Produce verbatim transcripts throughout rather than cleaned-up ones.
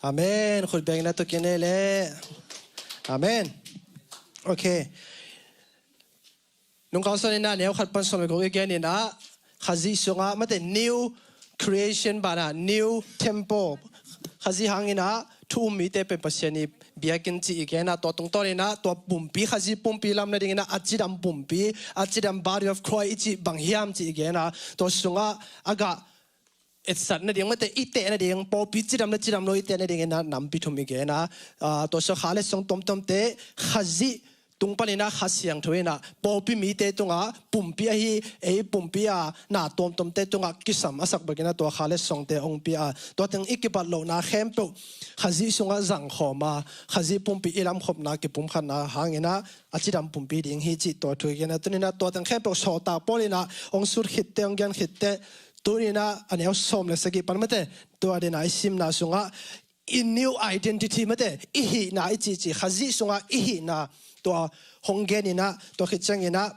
Amen. Khut beng na tukin ei le. Amen. Okay. Nungkal sawn in a neu khat pan sawm le guk i gen in a, Khazih sungah mate new creation banah new temple. Khazih hangin a thu um mite pen Pasian i biakinn ci i gen a, tua tungtawn in a tua pumpi, Khazih pumpi lam nadingin a, a cidam pumpi, a cidam body of Christ i cih bang hiam ci i gen a, tua sungah a gah etsat nading mate i teh nading, pawlpi cidam le cidam lo i teh nadingin a nampi thum i gen a, ah, tua sungah kha le song tuamtuamte Khazih tung panin a Kha Siangtho in a pawlpi mite tungah pumpi ahi, ei pumpi a na tuamtuamte tungah kisam a sak bekin a tua kha le songte hong pia a, tua teng i kipat lohna khempeuh Khazih sungah zangkhawm a, Khazih pumpi i lamkhopna kipumkhatna hangin a, a cidam pumpi ding hi cih tua thu i gen a, tuni in a tua teng khempeuh sawltak Paul in a hong sut khitte, hong gen khitte, tuni in a a neu sawm le sagih pan mate, tua ding a i simna sungah i new identity mate, i hihna i cihcih, Khazih sungah i hihna tua hong gen in a, tua khit ciangin a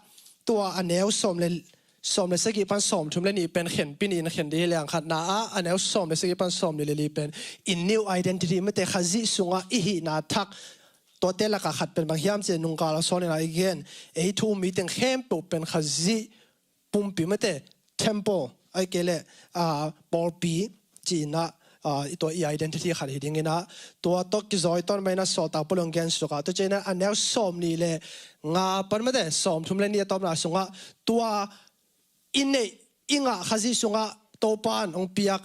tua a neu sawm le, sawm le sagih pan sawm thum le nih pen khenpi nih in khen ding hi leng, khatna ah a neu sawm le sagih pan sawm nih le li pen i new identity mate, Khazih sungah i hihna thak, tuate lakah khat pen bang hiam cih nungkal a sawn in a i gen, ei thu um mi teng khempeuh pen Khazih pumpi mate, temple, ahih kei leh, ah, pawlpi, ci-in ah, ah, i tua i identity khat hi dingin ah, tua tawh kizawi tawn mah in ah sawltak Paul in hong gen suk a, tua ciangin ah a neu sawm nih le nga pan mate, sawm thum le nih a tawpna sungah, tua i neih, i ngah Khazih sungah Topa in hong piak,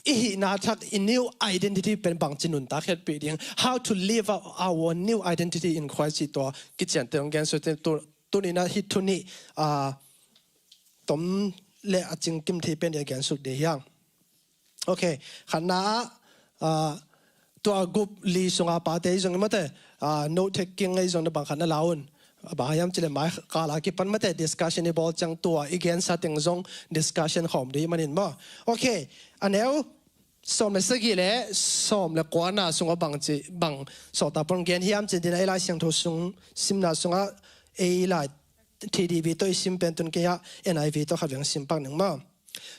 i hihna thak, i new identity pen bangci nuntak hehpih ding, how to live out our new identity in Christ cih tua kiciante hong gen suk, tu, tuni in ah hih thu nih, ah, tom le a cingkim thei pen i gen suk ding hi hang. Ok, khatna ah, ah, tua group li sunga pate i zong i mate, ah, note taking i zong na bang khat na la un. Bang hiam cih leh mai kal a kipan mate discussion i bawl ciang tua i gensa teng zong discussion khawm ding manin maw. Ok, a neu sawm le sagih le sawm le kuana sungah bangci, bang sawltak Paul in gen hiam cih ding a, i Lai Siangtho sung simna sungah ei lai T D B tawh i sim pen tun kei ah N I V tawh khat veng sim pak ning maw.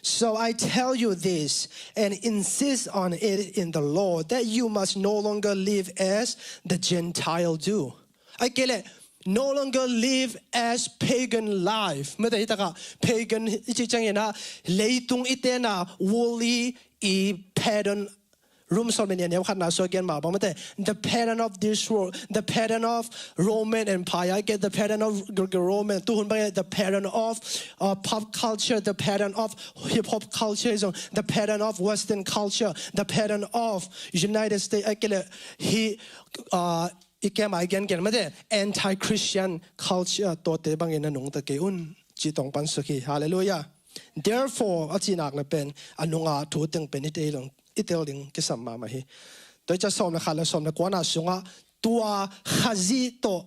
So I tell you this and insist on it in the Lord, that you must no longer live as the Gentile do. Ahih kei leh, no longer live as pagan life. Mate, hih takah pagan i cih ciangin ah, leitung i tenna worldly i pattern, Rom sawm le nih a neu khatna sungah gen mah bang mate, the pattern of this world, the pattern of Roman Empire, ahih kei leh the pattern of Greco-Roman, tuhun bang, the pattern of, uh, pop culture, the pattern of hip hop culture, zong the pattern of Western culture, the pattern of United States, ahih kei leh hih, uh, i kem a i gen gen mate, anti-Christian culture, tuate bangin na nungta kei un, ci tawh hong pan suk hi. Hallelujah. Therefore, a cih nak leh pen, a nunga thu teng pen i tel ding, i tel ding kisam mahmah hi. Tua i cih sawm le khat le sawm le kuana sungah, tua Khazih tawh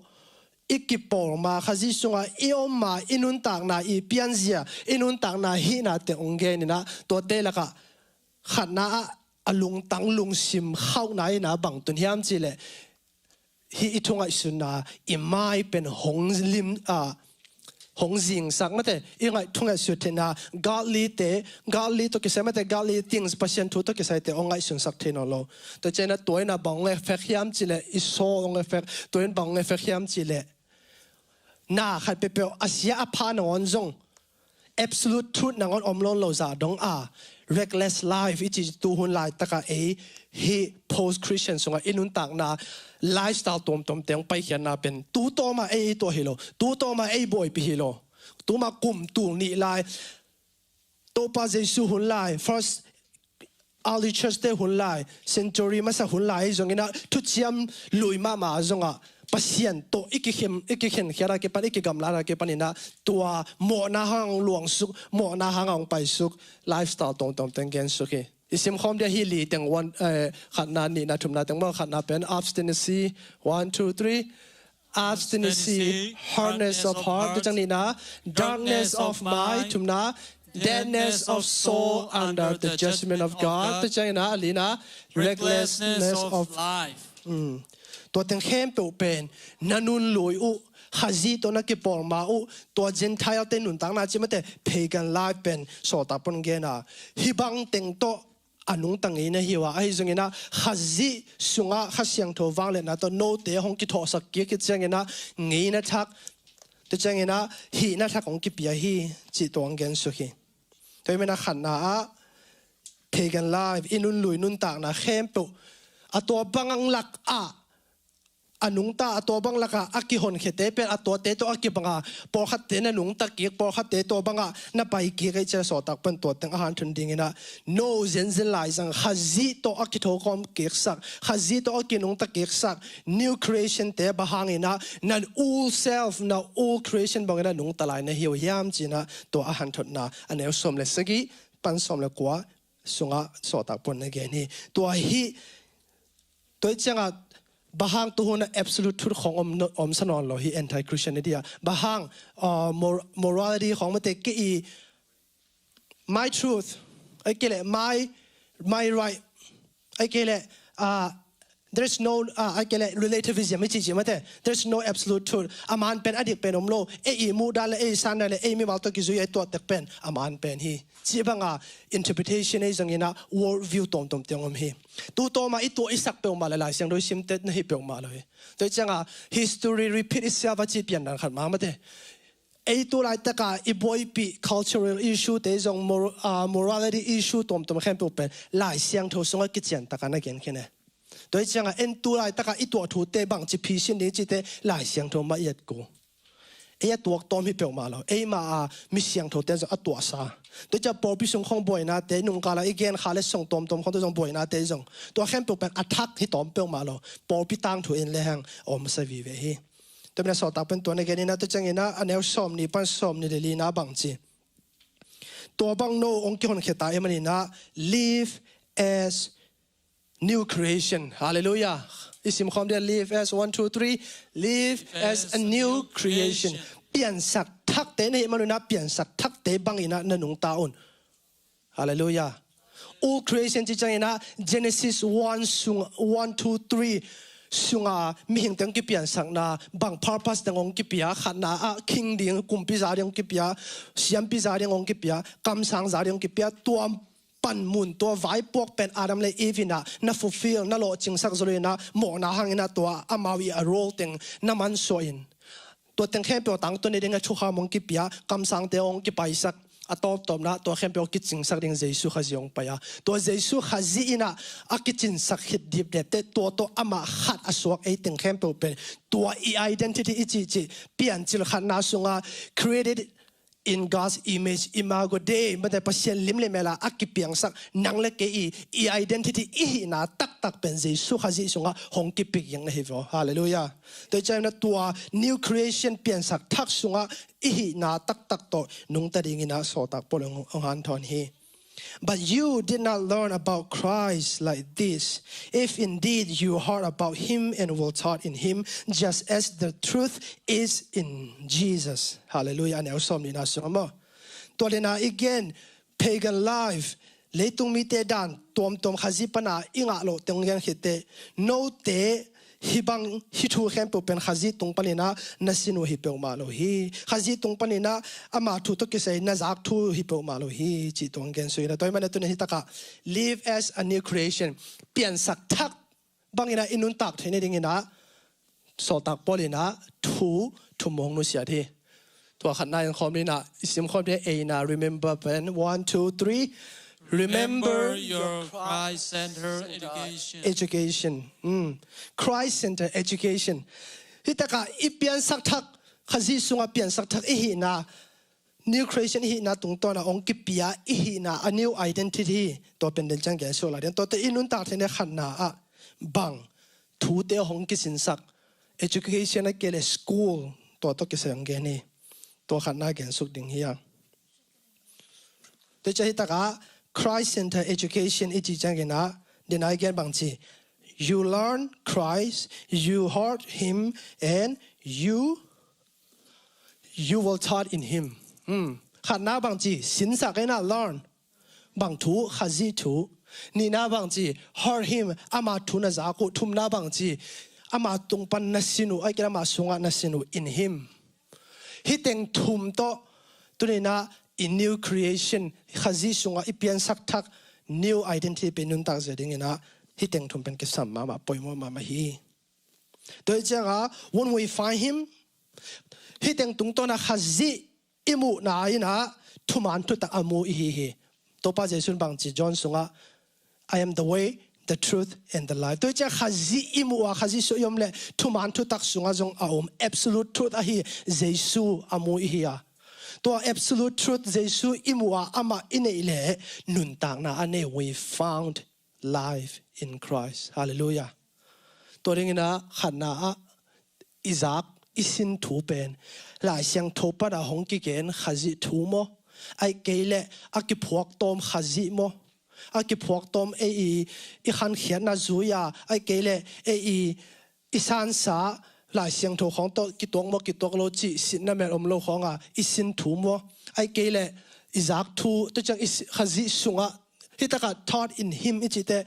i kipawl ma, Khazih sungah i om ma, i nuntakna i pianzia, i nuntakna hihna teng hong gen in ah, tuate lakah khatna ah a lungtang lungsim khauhna in ah bang tun hiam cih leh, hih i thungaihsutna, i mai pen hong lim, ah, hong zingsak mate, i ngaih thungaihsut theihna, godly te, godly tawh kisai mate, godly things, Pasian thu tawh kisaite hong ngaihsunsak thei nawn lo. Tua ciangin ah tua in ah bang hong effect hiam cih leh, i soul hong effect, tua in bang hong effect hiam cih leh, na khat peuhpeuh a sia a pha nangawn zong, absolute truth nangawn om nawn lo zah dong a, reckless life i cih tuhun laitakah ei hih post-Christian sungah i nuntakna lifestyle tuamtuam teng paikhiatna pen tu tawmah ei tuah hi lo, tu tawmah ei buaipih hi lo. Tuma kum tul nih lai Topa Jesu hun lai, first early church te hun lai, century masa hun lai zongin ah thuciam lui mahmah zongah Pasian tawh i kikhen, i kikhenkhiat a kipan, i kigamlat a kipan in ah tua mawhna hang luangsuk, mawhna hang hong paisuk, lifestyle tuamtuam teng gensuk hi. I simkhawm dia hih li teng one, eh, khatna, nihna, thumna teng maw, khatna pen abstinency, one, two, three. Abstinency, hardness of heart, tua ciang nihna, darkness of mind, thumna, deadness of soul under the judgment of God, tua ciang nihna, a lina, recklessness of life. Mm. Tua teng khempeuh pen na nunlui uh, Khazih tawh na kipawl ma uh, tua Gentile te nuntakna ci mate, pagan life pen sawltak Paul in gen a, hih bang teng tawh a nungta ngei na hi uh a, ahi zongin ah Khazih sungah Kha Siangtho vangliatna tawh note hong kithawhsak kik hi ciangin ah ngeina thak, tua ciangin ah hihna thak hong kipia hi cih tua hong gensuk hi. Tua ahih manin ah khatna ah pagan life, i nunlui nuntakna khempeuh a tua bang lak ah a nungta, a tua bang lak ah a kihonkhete pen a tuate tawh a kibang a, pawlkhatte na nungta kik, pawlkhatte tua bangah na pai kik ahih ciang sawltak pa'n tua teng a hanthawn dingin ah no, zenzen laizang, Khazih tawh a kithokhawm kiksak, Khazih tawh a kinungta kiksak new creation te bang hangin ah na old self, na old creation bangin ah nungta lai na hi uh hiam ci-in ah tua a hanthotna a neu sawm le sagih pan sawm le kua sungah sawltak pa'n na gen hi. Tua hi, tua hi ciangah bang hang tu hun ah absolute truth khawng om, omsa nawn lo hi anti-Christianity ah. Bang hang, uh, mor-, morality khawng mate, kei i, my truth, ahih kei leh my, my right, ahih kei leh, uh, there's no, uh, ahih kei leh relativism i cihcih mate, there's no absolute truth. A man pen a dik pen om lo, ei i muhdan le ei i sandan le ei mimal tawh kizui a i tuah tek pen a man pen hi cih banga interpretation ahi zongin ah world view tuamtuam teng om hi. Tu tawma i tuah i sak peuhmah le Lai Siangtho i simte na hi peuhmah lo hi. Tua hi ciangah history repeat itself a ci piandan khat mah mate. Ei tu laitaka i buaipih cultural issue te zong mor-, ah, morality issue tuamtuam khempeuh pen Lai Siangtho sungah kician taka na gen khin e. Tua hi ciangah en tu laitaka i tuah thute bangci phisin ding cihte Lai Siangtho mah i et kul. Ei a tuak tawm hi peuhmah lo, eima a mi siangthote zong a tuahsa. Tua hi ciang pawlpi sung khawng buainate, nungkala i gen kha le song tuamtuam khawngte zong buainate zong tua khempeuh pen a thak hi tawm peuhmah lo. Pawlpi tangthu in le hang omsa vive hi. Tua manin ah sawltak pa'n tua na gen in ah, tua ciangin ah a neu sawmnih pan sawmnih le lina bangci, tua bang no hong kihonkhia ta ahih manin ah live as new creation. Hallelujah. I simkhawm ding, live as, one, two, three. Live as a new creation. Piansak thakte na hih manin ah piansak thakte bangin ah na nungta un. Hallelujah. Old creation ci ciangin ah Genesis one sung, one, two, three sunga mihingte hong kipiansakna bang purpose teng hong kipia, khatna ah king ding, kumpi za ding hong kipia, siampi za ding hong kipia, kamsang za ding hong kipia, tua panmun, tua vaipuak pen Adam le Eve in ah na fulfill, na lawhcingsak zo lo in ah, mawhna hangin ah tua amau i a role teng na mansuah in, tua teng khempeuh tangtun ni ding a thukham hong kipia, kamsangte hong kipaisak, a tawptawpna tua khempeuh kicingsak ding Jesu Khazih hong pai a, tua Jesu Khazih in ah a kicinsak khit dipdepte tua tawh amah khat a suak ei teng khempeuh pen tua i identity i cihcih piancil khatna sunga created in God's image, Imago Dei, mate Pasian lim le mel a a kipiangsak nang le kei i, i identity, i hihna taktak pen Jesu Khazih sungah hong kipia giang na hi ve aw. Hallelujah. Tua hi ciangin ah tua new creation piansak thak sungah i hihna taktak tawh nungta dingin ah sawltak Paul hong, hong hanthawn hi. But you did not learn about Christ like this, if indeed you heard about him and were taught in him, just as the truth is in Jesus. Hallelujah. A neu sawmnihna sungah maw. Tua leh na i gen, pagan life, leitung mite dan tuamtuam Khazih pana i ngah loh teng gen khit teh, note hih bang, hih thu khempeuh pen Khazih tung panin ah na sin uh hi peuhmah lo hi. Khazih tung panin ah ama thu tawh kisai na zak thu hi peuhmah lo hi, cih tua hong gen suk hi. Tua ahih manin ah tuni hi takah live as a new creation, piansak thak bangin ah i nuntak theih nadingin ah sawltak Paul in ah thu thum hong nusiat hi. Tua khatna en khawm ni in ah, i sim khawm ni in ah, remember pen, one, two, three. Remember your Christ-centered education. Education. Mm. Christ-centered education. Hih takah i piansak thak, Khazih sungah piansak thak i hihna, new creation i hihna tungtawn ah hong kipia i hihna, a new identity, tua pen den ciang gen suk lai ding. Tua teh i nuntak theih nading khatna ah bang thute hong kisinsak, education ahih kei leh school, tua tawh kisai hong gen hi. Tua khatna gen suk ding hi a. Tua ciang hih takah Christ-centered education i cih ciangin ah, den a i gen bangci, you learn Christ, you heard him, and you, you were taught in him. Hmm. Khatna bangci, sinsak in ah, learn. Bang thu? Khazih thu. Nihna bangci, heard him, ama thu na zak uh. Thumna bangci, ama tung pan na sin uh, ahih kei leh ama sungah na sin uh, in him. Hih teng thum tawh tuni in ah i new creation, Khazih sungah i piansak thak, new identity pen nuntak zia dingin ah hih teng thum pen kisam mahmah, poimawh mahmah hi. Tua hi ciangah, when we find him, hih teng tungtawn ah Khazih i muhna in ah thuman thutak a mu i hi hi. Topa Jesu in bang ci John sungah, "I am the way, the truth and the life." Tua hi ciangah Khazih i muh a, Khazih sung i om leh thuman thutak sungah zong a om, absolute truth ahi Jesu a mu i hi a. Tua absolute truth Jesu i muh a, amah i neih leh nuntakna a nei, we found life in Christ. Hallelujah. Tua dingin ah khatna ah i zak, i sin thu pen Lai Siangtho pan ah hong kigen Khazih thu maw? Ahih kei leh a kiphuak tawm Khazih maw? A kiphuak tawm ei i, i khankhiatna zui a, ahih kei leh ei i, i sansa Lai Siangtho khawng tawh kituak maw, kituak lo cih sitna mel om lo khawng a i sin thu maw? Ahih kei leh i zak thu, tua ciang i si-, Khazih sungah hih takah thought in him i cih teh,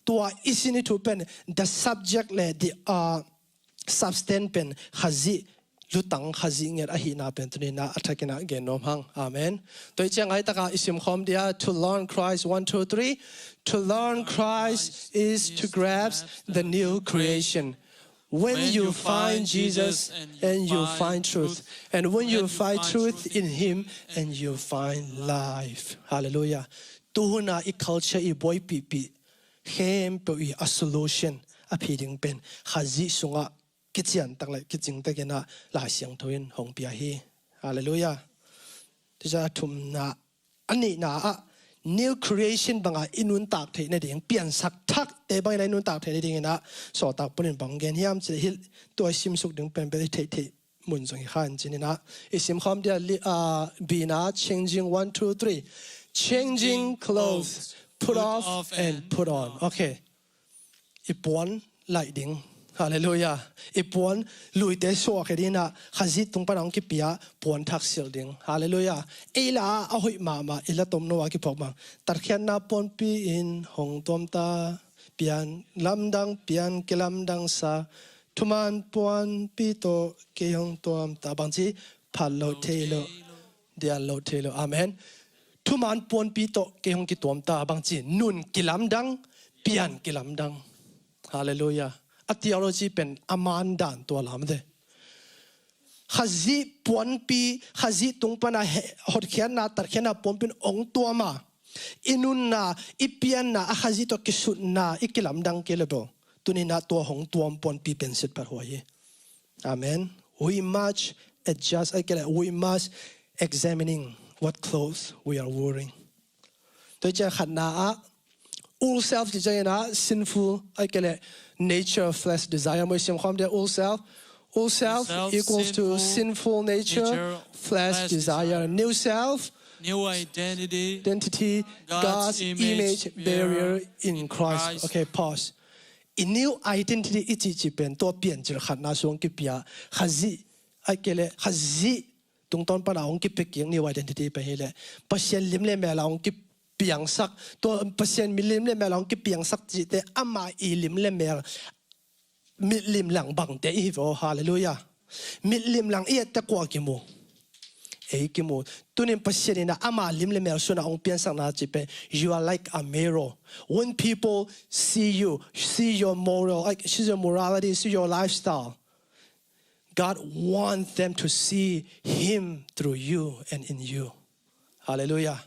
tua i sin i thu pen the subject leh the, uh, substance pen Khazih lutang, Khazih ngiat ahihna pen tuni-in ah a thakin ah gen nuam hang. Amen. Tua hi ciangah hih takah i sim khawm dia, to learn Christ, one, two, three. To learn Christ is to grasp the new creation. When you find Jesus and you find truth, and when you find truth in him and you find life. Hallelujah. Tuhuna i culture i buaipihpih khempeuh i a solution a phi ding pen Khazih sungah kician tak le kicing takin ah Lai Siangtho in hong pia hi. Hallelujah. Tua ciang a thumna, a nihna ah new creation bangah i nuntak theih nading, piansak thakte bangin ah i nuntak theih nadingin ah sawltak Paul in bang gen hiam cih leh hih tua i simsuk ding pen bel i theihtheih mun zong hi kha in cin in ah i sim khawm dia li-, ah, B-na, changing, one, two, three. Changing clothes, put off and put on. Okay. I puan laih ding. Hallelujah. I puan luite suah khia dingin ah Khazih tung pan a hong kipia puan thak silh ding. Hallelujah. Ei la a hoih mahmah i la tom no a kiphuak bang, tatkhiatna puanpi in hong tuam ta, pian lamdang, pian kilamdangsa, thuman puanpi tawh kei hong tuam ta, bangci, phat loh thei loh, dian loh thei loh. Amen. Thuman puanpi tawh kei hong kituam ta, bangci, nun kilamdang, pian kilamdang. Hallelujah. A theology pen a man dan tua lam te. Khazih puanpi, Khazih tung pan a he-, hotkhiatna, tatkhiatna puanpi in hong tuam a, i nunna, i pianna, a Khazih tawh kisutna i kilamdang kei le bel, tuni-in ah tua hong tuam puanpi pen sit phat huai hi. Amen. We must adjust, ahih kei leh we must examining what clothes we are wearing. Tua hi ciang khatna ah, old self cih ciangin ah sinful, ahih kei leh nature, flesh desire. Maw, i sim khawm dia, old self. Old self equals to sinful nature, flesh desire. New self, new identity, identity, God's image bearer in Christ. Okay, pause. I new identity i cihcih pen tua piancil khatna sung kipia, Khazih, ahih kei leh Khazih tungtawn pan a hong kipia kik new identity pen hi leh Pasian lim le mel a hong kipiangsak, tua Pasian mi lim le mel a hong kipiangsak cihte amah i lim le mel, mitlim lang bangte i hi ve aw. Hallelujah. Mitlim lang i et teh kua kimu? Ei kimu. Tuni-in Pasian in ah ama lim le mel sungah hong piansakna cih pen, you are like a mirror. When people see you, see your moral, like, see your morality, see your lifestyle, God wants them to see him through you and in you. Hallelujah.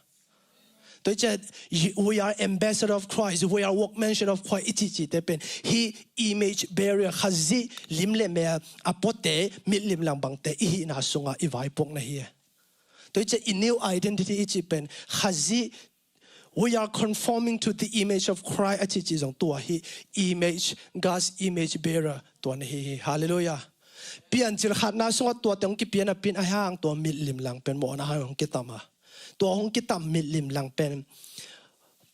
Tua hi ciang, we are ambassador of Christ, we are workmanship of Christ i cihcihte pen hih image bearer, Khazih lim le mel a puate, mitlim lang bangte i hihna sungah i vaipuakna hi. Tua hi ciang i new identity i cih pen Khazih, we are conforming to the image of Christ a cihcih zong tua hi, image, God's image bearer tua na hi hi. Hallelujah. Piancil khatna sungah tuate hong kipia napi-in a hang tua mitlim lang pen mawhna hang hong kitam a, tua hong kitam mitlim lang pen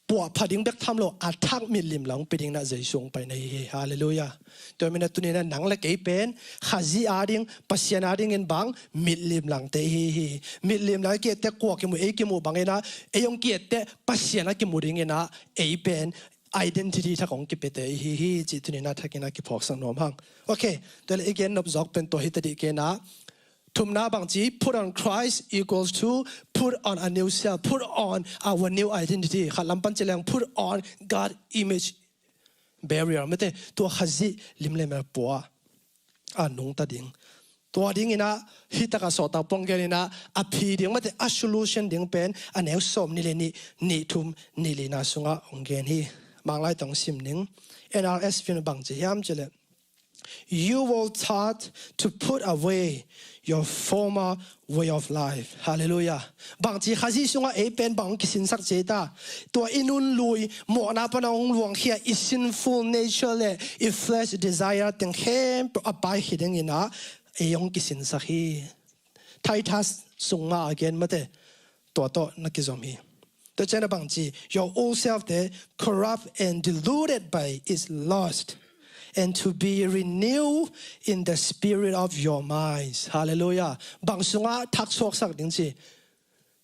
puahpha ding bek tham lo, a thak mitlim lang hong pia dingin ah Jesu hong pai na hi hi. Hallelujah. Tua manin ah tuni-in ah nang le kei pen Khazih ading, Pasian adingin bang, mitlim langte i hi hi. Mitlim lang i ki-et teh kua kimu? Ei kimu bangin ah, ei hong ki-et teh Pasian a kimu dingin ah ei pen identity thak hong kipiate i hi hi cih tuni-in ah thakin ah kiphawksak nuam hang. Okay, tua leh i gen nop zawk pen tua hi ta dih kei in ah, Thumna bangci, put on Christ equals to put on a new self, put on our new identity. Khat lam pan ci leng, put on God image bearer, mate, tua Khazih lim le mel pua a nungta ding. Tua dingin ah, hih takah sawltak Paul in ah, a phi ding, mate, a solution ding pen, a neu sawm nih le nih, nih thum, nih lina sungah hong gen hi. Manglai tawh hong sim ning. N R S V in bangci hiam ci leh, "You were taught to put away your former way of life." Hallelujah. Bangci Khazih sungah ei pen bang hong kisinsak ci ta. Tua i nunlui, mawhna pana hong luangkhia i sinful nature le i flesh desire teng khempeuh a paikhia dingin ah ei hong kisinsak hi. Titus sung mah a gen, mate, tua tawh na kizom hi. Tua ciang a bangci, "Your old self te, corrupt and deluded by its lust, and to be renewed in the spirit of your minds." Hallelujah. Bang sungah thaksuaksak ding ci?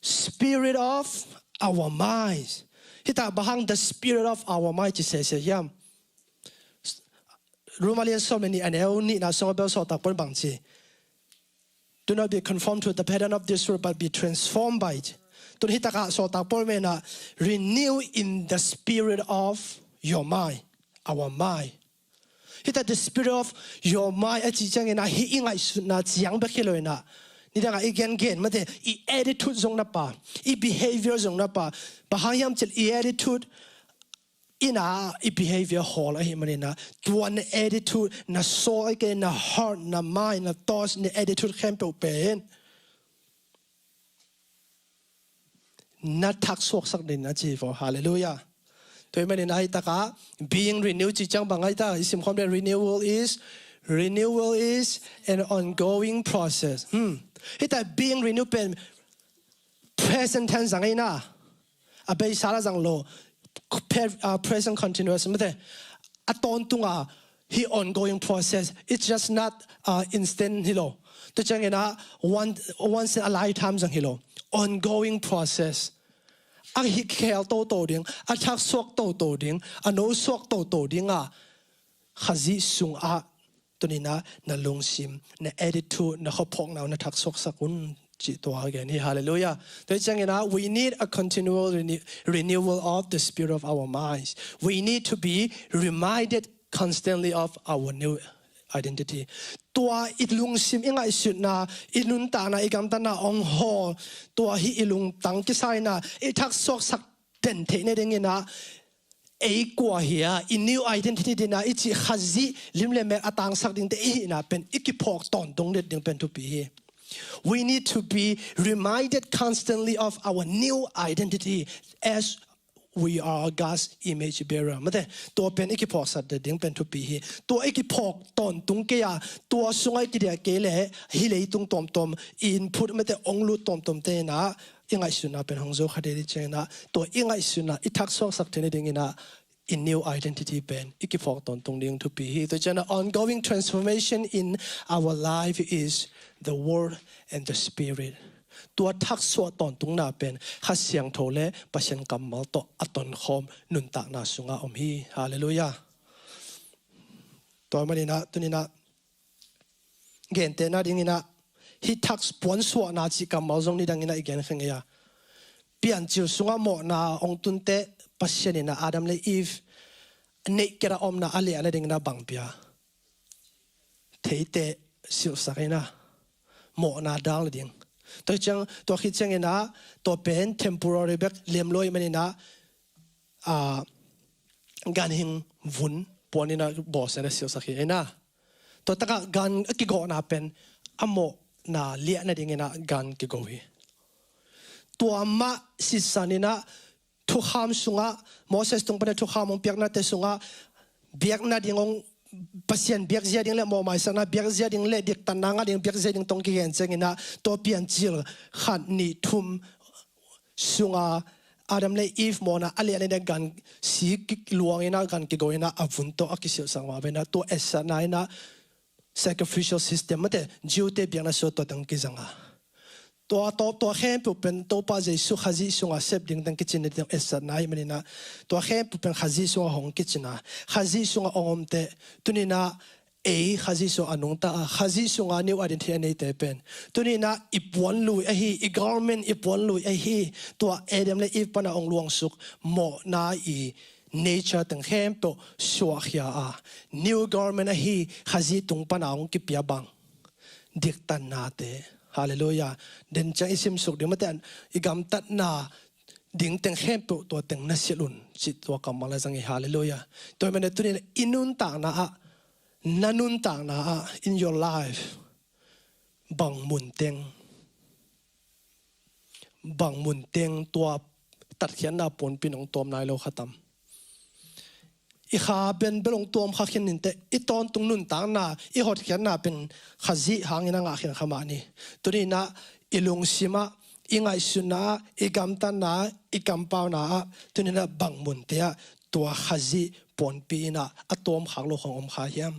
Spirit of our minds. Hih takah bang hang the spirit of our mind ci sese hiam? Roma lian sawm le nih, a neu nihna sungah bel sawltak Paul in bangci, "Do not be conformed to the pattern of this world, but be transformed by it." Tun hih takah sawltak Paul in ah, "Renew in the spirit of your mind." Our mind. Hih takah the spirit of your mind a cih ciangin ah, hih i ngaihsutna ciang bek hi lo in ah, nidangah i gengen, mate, i attitude zong na pha, i behavior zong na pha. Bang hang hiam ci leh i attitude in ah i behavior hawl ahih manin ah, tua na attitude, na soul, ahih kei leh na heart, na mind, na thoughts, na attitude khempeuh pen na thaksuaksak ding na ci vo. Hallelujah. Tua ahih manin ah hih takah being renewed cih ciang bang a hih takah i simkhawm leh, renewal is, renewal is an ongoing process. Hmm. Hih takah being renewed pen present tense zang ei na. A beisa la zang lo. Pe-, uh, present continuous, mate. A tawntung a, hih ongoing process. It's just not, uh, instant hi lo. Tua ciangin ah one, once in a lifetime zang hi lo. Ongoing process. A hi khel toto ding, a thaksuak toto ding, a nosuak toto ding a, Khazih sungah tuni-in ah na lungsim, na attitude, na khuaphawkna uh na thaksuaksak un, cih tua a gen hi. Hallelujah. Tua hi ciangin ah, we need a continual renew-, renewal of the spirit of our minds. We need to be reminded constantly of our new identity. Tua i lungsim, i ngaihsutna, i nuntakna, i gamtatna hong hawl, tua hi i lungtang kisa-in ah, i thaksuaksak den theih nadingin ah, ei kua hi a, i new identity dingin ah i cih Khazih lim le mel a tangsak dingte i hihna pen i kiphawk tawntung nading pen thupi hi. We need to be reminded constantly of our new identity as we are God's image bearer. Mate, tua pen i kiphawksak nading pen thupi hi. Tua i kiphawk tawntung kei a, tua sungah i kidiah kei leh hih leitung tuamtuam, i input, mate, hong lut tuamtuamte in ah i ngaihsutna pen hong zo kha ding hi. Tua ciangin ah, tua i ngaihsutna i thaksuaksak theih nadingin ah, i new identity pen i kiphawk tawntung ding thupi hi. Tua ciangin ah, ongoing transformation in our life is the word and the spirit. Tua thaksuak tawntungna pen Kha Siangtho le Pasian kammal tawh a tonkhawm nuntakna sungah om hi. Hallelujah. Tua manin ah, tuni-in ah, gentehna dingin ah, hih thak puansuahna cih kammal zong nidangin ah i gen kha ngei a. Piancil sungah mawhna hong tun teh, Pasian in ah Adam le Eve neih kiat a omna a liah nadingin ah bang pia? Theite silhsak in ah, mawhna dal nading. Tua hi ciang, tua khit ciangin ah, tua pen temporary bek lem lo ahih manin ah, ah, ganhing vun puanin ah bawlsia in ah silhsak hi, ei na. Tua takah gan a kigawhna pen a mawhna liah nadingin ah gan kigo hi. Tua mah sisan in ah, thukham sungah, Moses tung pan a thukham hong piaknate sungah, biak nading hong, Pasian biakzia ding le mawhmaisakna biakzia ding le diktatna ngah ding biakzia ding tawh hong kigen ciangin ah, tua Piancil khat, nih, thum sungah Adam le Eve mawhna a liah nadingin ah gan si ki-, luangin ah gan kigo in ah a vun tawh a kisilhsak mah ve in ah, tua etsakna in ah sacrificial system, mate, Jew-te biakna sungah tua teng kizang a. Tua, tua, tua khempeuh pen Topa Jesu Khazih sungah sep ding teng kicin nading etsakna ahih manin ah, tua khempeuh pen Khazih sungah hong kicin a. Khazih sungah hong om teh, tuni-in ah ei Khazih sung a nungta a, Khazih sunga new identity a neite pen tuni-in ah i puan lui ahi, i garment i puan lui ahi, tua Adam le Eve pana hong luangsuk mawhna i nature teng khempeuh suahkhia a, new garment ahi Khazih tung pana hong kipia bang diktannate. Halleluiah. Den ciang i simsuk ding mate, i gamtatna ding teng khempeuh tua teng na silh un, cih tua kammal a zang hi. Halleluiah. Tua hi manin tuni-in i nuntakna ah, na nuntakna ah, in your life, bang mun teng, bang mun teng tua tatkhiatna puanpi in hong tuam nai lo kha tam? I kha pen bel hong tuam kha khin inteh, i tawntung nuntakna, i hotkhiatna pen Khazih hangin a ngah khin kha mah ni. Tuni-in ah i lungsim ah, i ngaihsutna ah, i gamtatna ah, i kampauna ah, tuni-in ah bang munte ah tua Khazih puanpi in ah a tuam khak lo khong om kha hiam?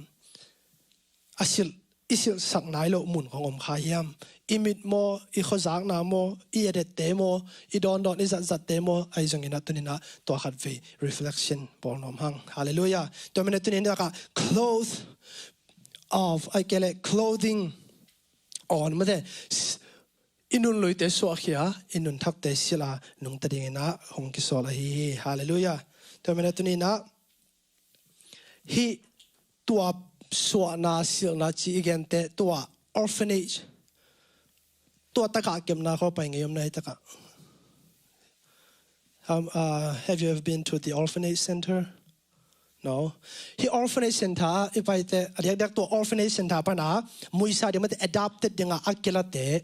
A silh, i silhsak nai loh mun khong om kha hiam? I mit maw, i khuazakna maw, i edette maw, i dawndawn, i zatzatte maw, ahi zongin ah tuni-in ah tua khatvei reflection bawl nuam hang. Halleluiah. Tua hi manin tuni-in ah cloth of, ahih kei leh clothing on mate, s-, i nun luite suahkhia, i nun thakte silh a nungta dingin ah hong kisawl ahi hi. Halleluiah. Tua hi manin tuni-in ah hih tua suahna, silhna ci i gente, tua orphanage, tua takah kepna khawng pai ngei om na, hih takah. Um, uh, have you ever been to the orphanage center? No. Hih orphanage center ah i paite, a diakdiak tua orphanage center pana muisa ding mate, adopted dingah a kilate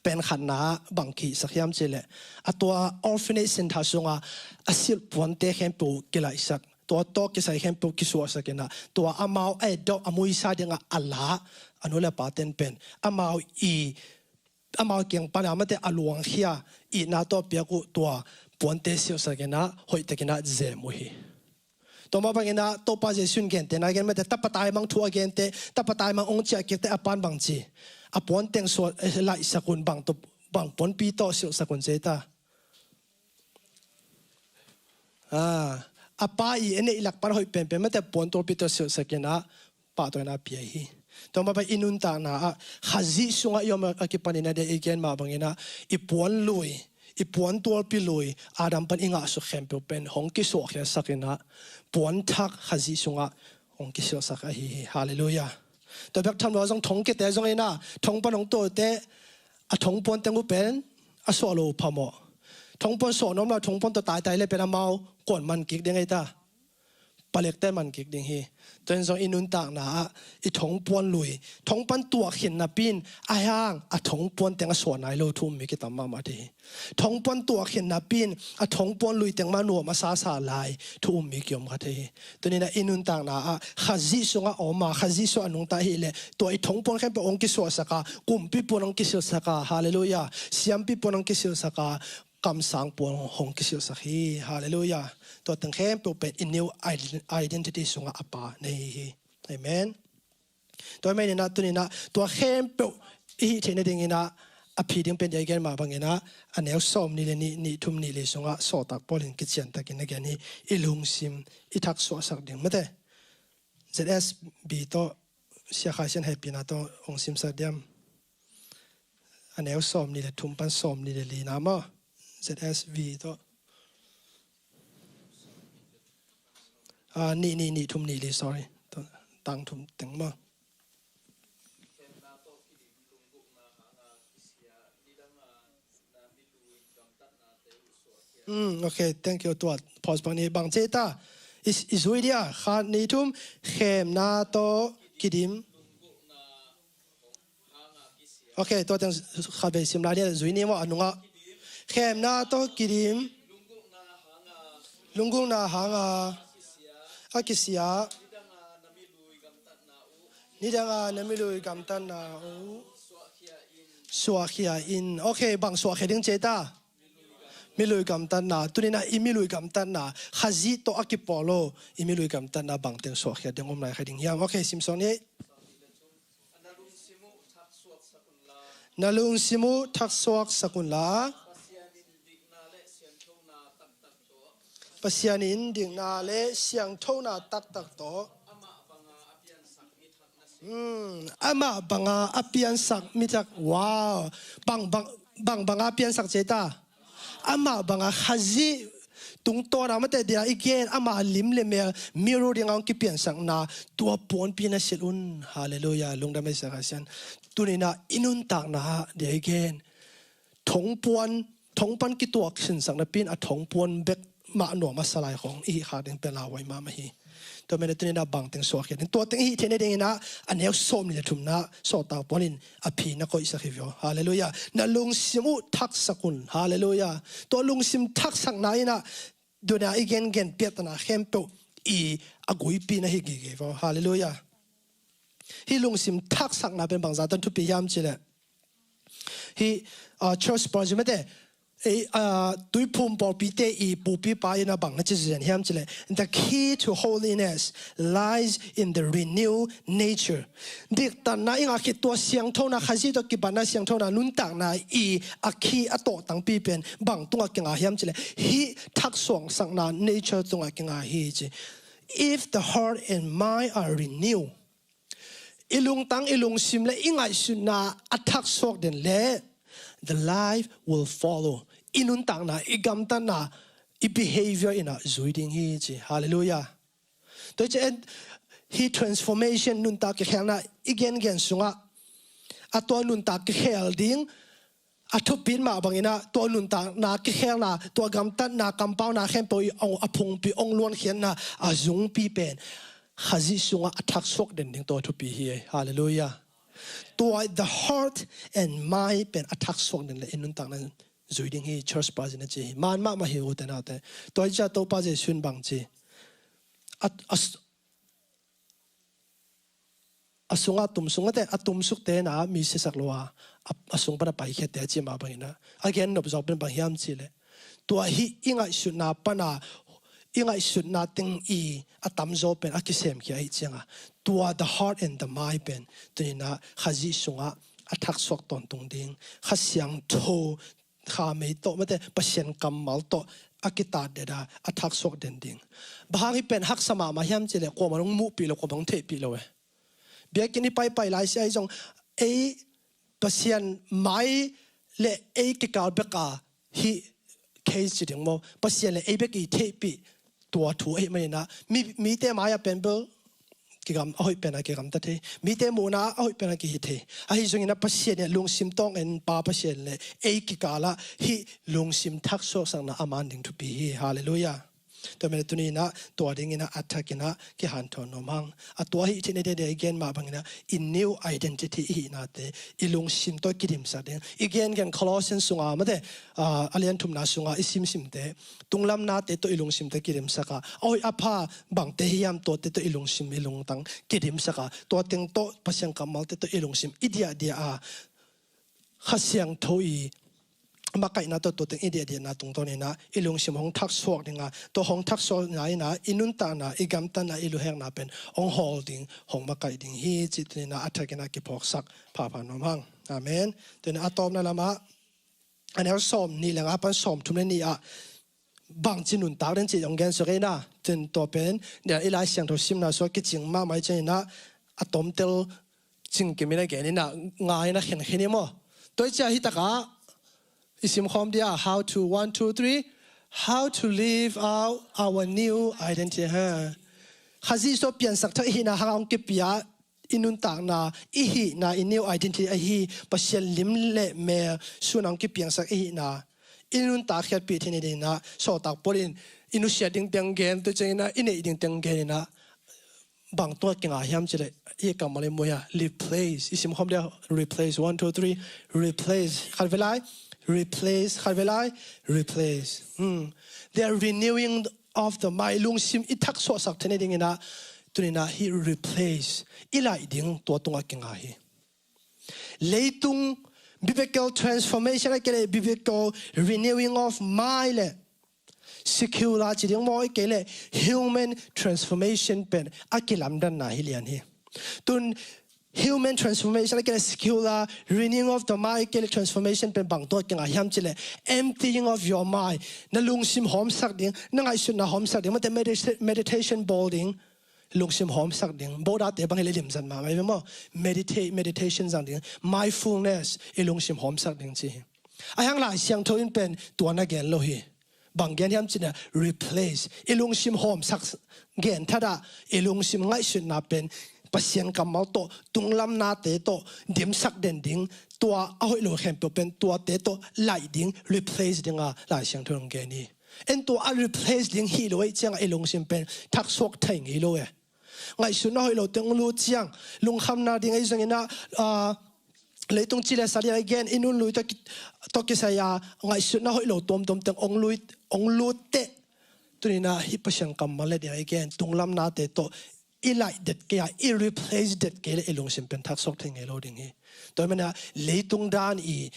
pen khatna ah bang kihsak hiam cih leh, a tua orphanage center sunga a silh puante khempeuh kilaihsak, tua tawh kisai khempeuh kisuahsak in ah, tua amau a et dawh a muisa dingah a la, a nu le a paten pen amau i, amau kiang pana mate a luangkhia itna tawh piak uh tua puante silhsak in ah hoihtakin ah zem uh hi. Tua mah bangin ah Topa Jesuh in gentehna a gen mate, tapa taimang thu a gente, tapa taimang hong ciah kik teh a pan bang ci? A puanteng suah, eh, laihsak un, bang tawh, bang puanpi tawh silhsak un ci ei ta? Ah, a pa i a neih lak pan hoih penpen mate puan tualpi tawh silhsak in ah pahtawina pia hi. Tua mah bang i nuntakna ah Khazih sungah i om a kipanin a dia i gen mah bangin ah i puan lui, i puan tualpi lui, Adam pan i ngahsuk khempeuh pen hong kisuahkhiasak in ah puan thak Khazih sungah hong kisilhsak ahi hi. Halleluiah. Tua bek tham lo zong thong kiate zongin ah thong pan hong tualte a thong puan teng uh pen a suah lo uh phamawh. Thong puan suah nuam lo, thong puan tawh taitai le pen amau kuan man kik ding ei ta? Palekte man kik ding hi. Tua in zong i nuntakna ah i thong puan lui, thong pan tuah khin napi in a hang a thong puan teng a suah nai lo thu um mi kitam mahmah thei hi. Thong puan tuah khin napi in a thong puan lui teng mah nuam a sasa lai thu um mi kiom kha thei hi. Tuni-in ah i nuntakna ah Khazih sungah a om a, Khazih sungah a nungta ahih leh tua i thong puan khempeuh hong kisuahsak a, kumpi puan hong kisilhsak a, halleluiah, siampi puan hong kisilhsak a, kamsang puan hong kisilhsak hi. Halleluiah. Tua teng khempeuh pen i new iden-, identity sungah a pa na hi hi. Amen. Tua hi manin ah tuni-in ah tua khempeuh i hih theih nadingin ah a phi ding pen dia i gen mah bangin ah a neu sawmnih le nih, nih thum nih li sungah sawltak Paul in kiciantakin a gen hi. I lungsim i thak suahsak ding mate. Z S B tawh Sia Khai Sian hehpihna tawh hong simsak diam? A neu sawmnih le thum pan sawmnih le lina maw? Z S V tawh. Ah, nih, nih, nih thum nih li, sorry. Tawh, tang thum teng maw? Mm, okay, thank you. Tua, pause bang ni bang ci ei ta. I, i zui dia, khat, nih, thum, khemna tawh kidim. Okay, tua teng khatvei sim lai ni, zui ni maw, a nungah. Khemna tawh kidim. Lunggulhna hanga a kisia. Nidanga na milui gamtatna uh suahkhia in. Okay, bang suahkhia ding ci ei ta? Milui gamtatna. Tuni-in ah i milui gamtatna, Khazih tawh a kipawl lo i milui gamtatna bang teng suahkhia ding om lai kha ding hiam? Okay, sim sawm ni. Na lungsim uh thaksuaksak unla, Pasian in dikna le siangthona taktak tawh Amah banga a piansak mi tak, wow. Bang banga a piansak ci ta? Amah banga Khazih tungtawna mate dia i gen, ama lim le mel miru dinga hong kipiansakna, tua puanpi na silh un. Halleluiah. Lungdam ei sa kha sian. Tuninah i nuntakna ah dia i gen, thongpuan, thongpan kituak sinsak napi in a thongpuan bek mah nuam a sa lai khong i hih khak ding pen lauhuai mahmah hi. Tua mena tuninah bangteng suak hi ding, tua teng i hih theihna dinginah a neu sawm ni le thumna Sawltak Paul in a phi na koihsak hi vio. Halleluiah. Na lungsim uh thaksak un. Halleluiah. Tua lungsim thaksakna inah duna i gengen piattana khempeuh i a guipi na hi gige vio. Halleluiah. Hih lungsim thaksakna pen bangzah tan thupi hiam cileh, hih Charles Spurgeon mate, ei, tuiphum pawlpite i pupipa in a bang na ci zen hiam cileh, the key to holiness lies in the renewed nature. Diktatna i ngah khit tua siangthona, Khazih tawh kipatna siangthona nuntakna i a khi a tawhtangpi pen bang tungah kinga hiam cileh, hih thaksuaksakna nature tungah kinga hi ci. If the heart and mind are renewed, i lungtang, i lungsim le i ngaihsutna a thaksuak den le, the life will follow. I nuntakna, i gamtatna, i behavior inah zui ding hi ci. Halleluiah. Tua hi ci en, hih transformation, nuntak kikhelna i gengen sungah a tua nuntak kikhel ding a thupit mah banginah tua nuntakna kikhelna, tua gamtatna, kampauna khempeuh i ong a phungpi, ong luankhiatna a zungpi pen Khazih sungah a thaksuak den ding tua thupi hi. Halleluiah. Tua the heart and mind pen a thaksuak den le i nuntakna zui ding hi, Charles Spurgeon a ci hi. Man mahmah hi, ute naute. Tua hi cia Topa Jesu in bang ci, a, a, a sungah tumsuk mate, a tumsukte na mi siasak lo a, a, a sung pana paikhiatte a ci mah banginah a gen nop zawk pen bang hiam cileh, tua hih i ngaihsutna pana, i ngaihsutna teng i a tamzaw pen a kisemkhia ahi cianga, tua the heart and the mind pen tuninah Khazih sungah a thaksuak tawntung ding, Kha Siangtho, khamei tawh mate, Pasian kammal tawh a kitatdeda a thaksuak den ding. Bang hang hih pen haksa mahmah hiam cileh, kuamah hong muhpih lo, kuamah hong theihpih lo e. Biakinn i paipai lai sia ahi zong, ei Pasian mai le ei kikal beka hih case ci ding maw, Pasian le ei bek i theihpih tua thu ahi maninah, mi, mite mai-ah pen bel kigam, a hoih pena kigamta thei, mite muhna a hoih pena kihi thei. Ahi zonginah Pasian inah lungsim tawng en pa Pasian le ei kikalah hih lungsim thaksuaksakna a man ding thupi hi. Halleluiah. Tua mena tuninah tua dinginah a thakinah kihanthawn nuam hang. A tua hih theihna dia i gen mah banginah i new identity i hihnate i lungsim tawh kidimsak ding. I gengen Colossians sunga mate, a lian thumna sunga i simsimte, tunglamnate tawh i lungsimte kidimsaka, a hoih a pha bangte hiam tuate tawh i lungsim i lungtang kidimsaka, tua teng tawh Pasian kammalte tawh i lungsim i diahdiah a, Kha Siangtho i makaihna tawh tua teng i diahdiahna tungtawninah i lungsim hong thaksuak dinga, tua hong thaksuakna inah i nuntakna, i gamtatna, i luhekna pen hong hawl ding, hong makaih ding hi ci tuninah a thakinah kiphawksak phapha nuam hang. Amen. Tuninah a tawpna lamah a neu sawm nih le nga pan sawm thum le nih ah bangci nuntak den ci hong gen suk ei na. Tun tua pen nia i Lai Siangtho simna sua kicing mahmah i cianginah a tomtel cingkimin a geninah nga inah khenkhen i maw. Tua i cia hi takah i simkhawm dia, how to, one, two, three, how to live out our new identity, ha. Khazih sua piansak thak i hihna hangah hong kipia i nuntakna, i hihna, i new identity ahi Pasian lim le mel suna hong kipiangsak i hihna i nuntak khiatpih theihna dinginah Sawltak Paul in i nusiat dingteng gen, tua cianginah i neih dingteng geninah bang tungah kinga hiam cileh, i kammal i muh hia, replace. I simkhawm dia, replace. One, two, three. Replace. Khat vei lai. Replace. Khat vei lai. Replace. Hmm. They are renewing of the mind. Lungsim i thaksuaksak theihna dinginah tuninah hih replace i laih ding tua tungah kinga hi. Leitung biblical transformation a kei le biblical renewing of mind le secular ci ding maw, i kei le human transformation pen a kilamdanna hi lian hi. Tun human transformation a kei le secular renewing of the mind, i kei le transformation pen bang tungah kinga hiam cileh, emptying of your mind. Na lungsim hawmsak ding, na ngaihsutna hawmsak ding, mate, medita-, meditation bawl ding. lungsim hawmsak ding, Buddha te bang hi le limzat mahmah hi ve maw. Meditate, meditation zang ding, mindfulness, i lungsim hawmsak ding ci hi. A hang Lai Siangtho in pen tua na gen lo hi. Bang gen hiam cih leh replace, i lungsim hawmsak, gen thadah, i lungsim ngaihsutna pen Pasian kammal tawh, tunglam nate tawh dimsak den ding, tua a hoih lo khempeuh pen tuate tawh laih ding, replace ding a Lai Siangtho in gen hi. En tua a replace ding hi lo ahih ciangah i lungsim pen thaksuak thei ngei lo e. Ngaihsutna hoih lo teng hong lut ciang, lungkhamna ding ahi zongin ah, ah, leitung ci le sa ding ahi gen, i nunlui tawh ki-, tawh kisai a ngaihsutna hoih lo tuamtuam teng hong lut, hong lut teh, tuni-in ah hih Pasian kammal le ding ahi gen, tunglam nate tawh i laih det kei a, i replace det kei leh i lungsim pen thaksuak thei ngei lo ding hi. Tua ahih manin ah leitung dan i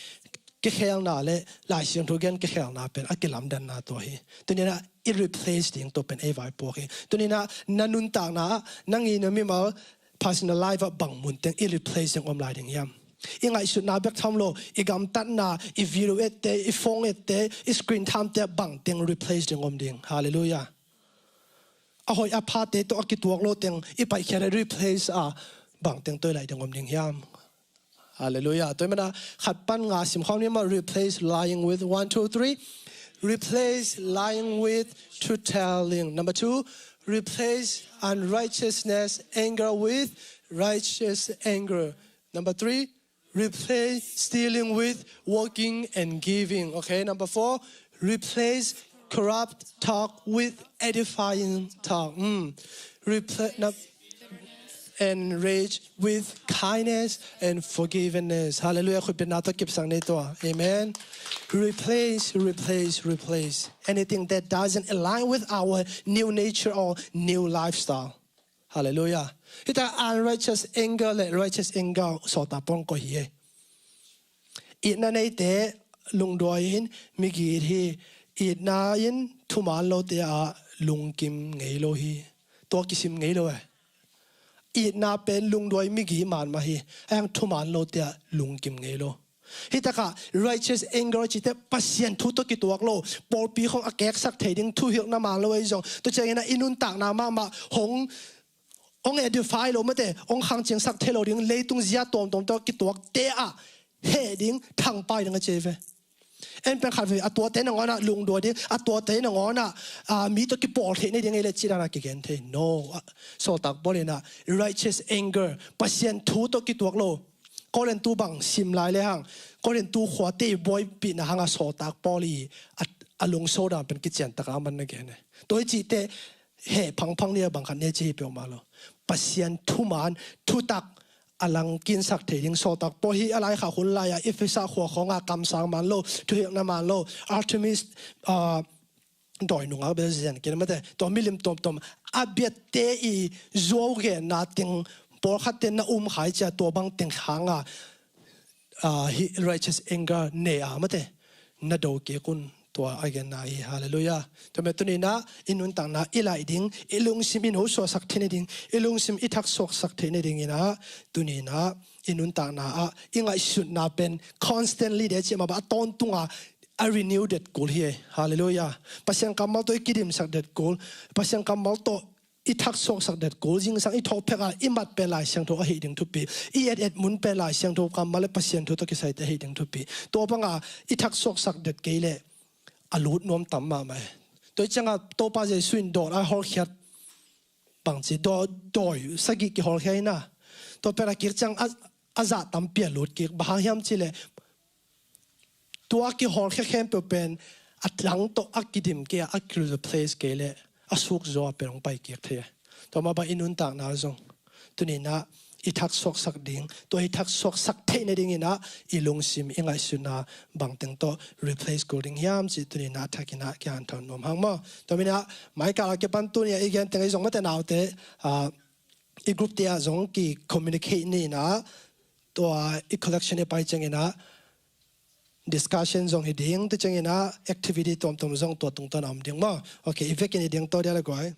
kikhelna le Lai Siangtho gen kikhelna pen a kilamdanna tua hi. Tuni-in ah i replace ding tua pen ei vaipuak hi. Tuni-in ah na nuntakna ah, nang i na mimal personal life ah bang mun teng i replace ding om lai ding hiam? I ngaihsutna bek tham lo, i gamtatna, i video ette, i phone ette, i screen time te bang teng replace ding om ding? Hallelujah. A hoih a phate tawh a kituak lo teng i paihkhiat a replace a, bang teng tawh i laih ding om ding hiam? Hallelujah. Tua ahih manin ah khat pan nga sim khawm ni maw, replace lying with, one, two, three. Replace lying with truth telling. Number two, replace unrighteousness, anger with righteous anger. Number three, replace stealing with working and giving. Okay, number four, replace corrupt talk with edifying talk. Mm. Repla-, num-, and rage with kindness and forgiveness. Hallelujah. Khutbetna tawh kipsak ni tua. Amen. Replace, replace, replace anything that doesn't align with our new nature or new lifestyle. Hallelujah. Hih tak unrighteous anger le righteous anger sawltak Paul in koih hi. Itna neite lungduai in mi it hi. Itna in thuman lote ah lungkim ngei lo hi. Tua kisim ngei lo e. Itna pen lungduai mi it man mah hi. A hang thuman lote ah lungkim ngei lo. Hih takah righteous anger cihte Pasian thu tawh kituak lo, pawlpi khawng a keksak thei ding thuhilhna man lo ahi zong, tua ciangin ah i nuntakna mahmah hong, hong edify lo mate, hong khangcingsak thei lo ding, leitung zia tuamtuam tawh kituakte ah heh ding, thangpai ding a ci ve. En pen khat vei a tuate nangawn ah lungduai ding, a tuate nangawn ah, ah, mi tawh kipawl theih nading ei le cih dan a kigen thei. No. Ah, sawltak Paul in ah righteous anger, Pasian thu tawh kituak lo. Korintu bang sim lai le hang, Korintu khuate i buaipihna hang a sawltak Paul i a, a lungso dan pen kician tak a man na gen e. Tua hi cihte heh phangphang ni a bang khat ni a ci hi peuhmah lo. Pasian thuman, thutak a langkinsak thei ding sawltak Paul hi a, laikhak hun lai-a Efesa khua khawng a kamsang man lo, thuhilhna man lo, Artemis, ah, dawi nungak bel zian kei mate, tua milim tuamtuam a biate i zuau genna teng pawlkhatte na um khia cia, tua bang teng hang a, ah, hih righteous anger nei a mate, na do kik un, tua a genna hi. Hallelujah. Tua mah tuni-in ah i nuntakna i laih ding, i lungsim i nosuahsak theih nading, i lungsim i thaksuaksak theih nadingin ah, tuni-in ah i nuntakna ah i ngaihsutna pen constantly de cih mah bang a tawntung a, a renew det kul hi. Hallelujah. Pasian kammal tawh i kidimsak det kul, Pasian kammal tawh i thaksuaksak det kul, zingsang i thawh phek a i mat pen Lai Siangtho ahih ding thupi, i et et mun pen Lai Siangtho kammal le Pasian thu tawh kisai te ahih ding thupi. Tua bang a i thaksuaksak det kei leh a lut nuam tam mahmah e. Tua hi ciang a Topa Jesu in dawi a hawlkhiat bangci, dawi, dawi sagih kihawlkhia hi na. Tua pen a kik ciang a, a zah tampi a lut kik. Bang hang hiam cih leh tua kihawlkhia khempeuh pen a tang tawh a kidim kei a, a ki-replace kei leh a suk zaw a pen hong pai kik thei. Tua mah bang i nuntakna zong tuni-in ah i thaksuaksak ding, tua i thaksuaksak theih nadingin ah i lungsim, i ngaihsutna bang teng tawh replace kul ding hiam cih tuni-in ah thakin ah kihanthawn nuam hang maw. Tua manin ah mai kal a kipan tuni-a i gen teng ahi zong mate, naute, ah, i group te ah zong ki-communicate ni-in ah, tua i collection i pai ciangin ah discussion zong hi ding, tua ciangin ah activity tuamtuam zong tua tungtawn a om ding maw. Okay, i vekin hi ding, tua dia le guai.